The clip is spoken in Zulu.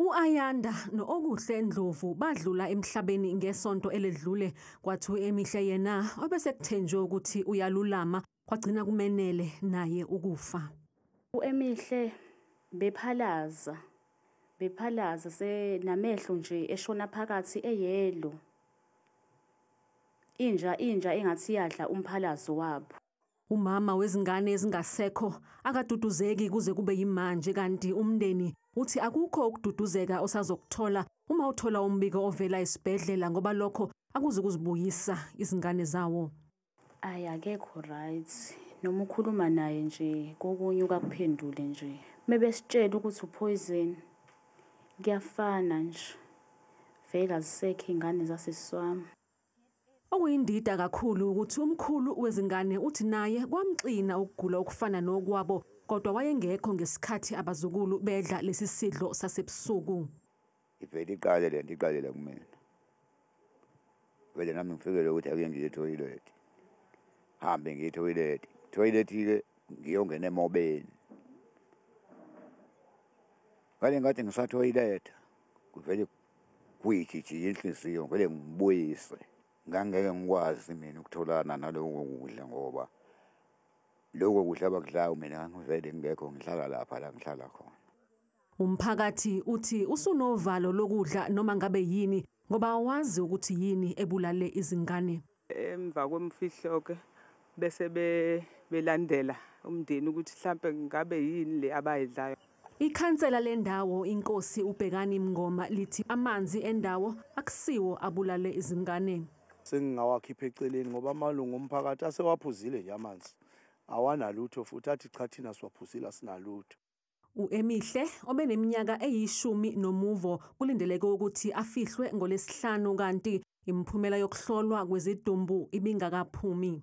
U-Ayanda no-Okuhle Ndlovu badlula emhlabeni ngesonto eledlule, kwathi u-Emihle yena obesekuthenjwe ukuthi uyalulama kwagcina kumenele naye ukufa. U-Emihle bephalaza senamehlo nje eshona phakathi eyelo. Inja engathi iyadla umphalazo wabo. Umama wezingane ezingasekho akaduduzeki kuze kube yimanje, kanti umndeni uthi akukho ukududuzeka osazokuthola uma uthola umbiko ovela esibhedlela, ngoba lokho akuzukuzibuyisa izingane zawo. Ayi, akekho right. Noma ukhuluma naye nje kokunye ukakuphendule nje. Mebesitshela ukuthi upoison, kuyafana nje. Vele azisekho ingane zaseswami. Okuyindida kakhulu ukuthi umkhulu wezingane uthi naye kwamxina ukugula okufana nokwabo, kodwa wayengekho ngesikhathi abazukulu bedla lesi sidlo sasebusuku. Ivele iqale lento, iqalele kumina. Vele nami ngifikele ukuthi ake ngiye etoilet. Hambe ngiye etoilet. Toilet-ke ngiyongena emobeni. Ngale ngathi ngisatoilet, kuvele kuyijiji inhliziyo, ngivele ngibuyise. Ngangeke ngikwazi mina ukutholana naloko kudla, ngoba lokho kudla abakudlayo mina ngangivele ngingekho, ngihlala lapha la ngihlala khona. Umphakathi uthi usunovalo lokudla noma ngabe yini, ngoba awazi ukuthi yini ebulale izingane. Emva kwemfihlo ke bese belandela umndeni ukuthi mhlambe ngabe yini le abayidlayo. Ikhansela lendawo inkosi uBhekani Mngoma lithi amanzi endawo akusiwo abulale izingane. Sengingawakhipha eceleni ngoba amalungu omphakathi asewaphuzile nje amanzi, awanalutho futhi athi cha thina siwaphuzile asinalutho. U-Emihle obeneminyaka eyishumi nomuvo kulindeleke ukuthi afihlwe ngoLwesihlanu, kanti imiphumela yokuhlolwa kwezidumbu ibingakaphumi.